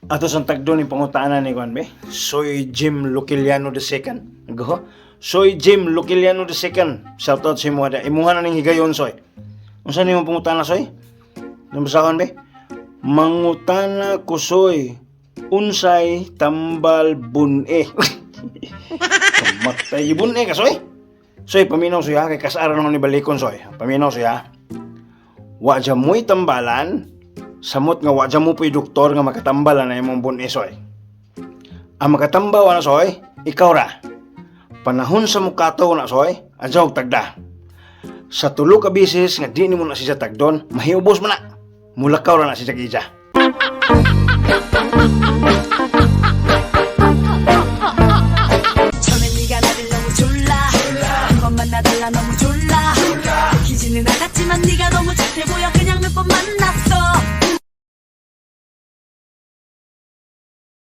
Ato sang tagdon yung pangutana ni Juan be. Soy Jim Luciliano II. Go. Soy Jim Luciliano II. Shout out sa imo da. Imuha na ning higayon, Soy. Unsa nimo pangutana, Soy? Nabasahon be? Mangutana ko, Soy. Unsay tambal bun-e? Kamatay, bun-e ka, Soy. Soy, paminaw, Soy, ha, kay kasaran ako ni balikon, Soy. Paminaw, Soy, ha. Wa dya mo'y tambalan, samot nga wa dya mo po'y doktor nga makatambal na imong bun-e, Soy. Ang makatambaw na, Soy, ikaw ra. Panahon sa mukato na, Soy, adyaw og tagda. Sa tulo ka bisis nga di nimo na siya tagdon, mahiubos man na. Mulakaw ra na siya gija.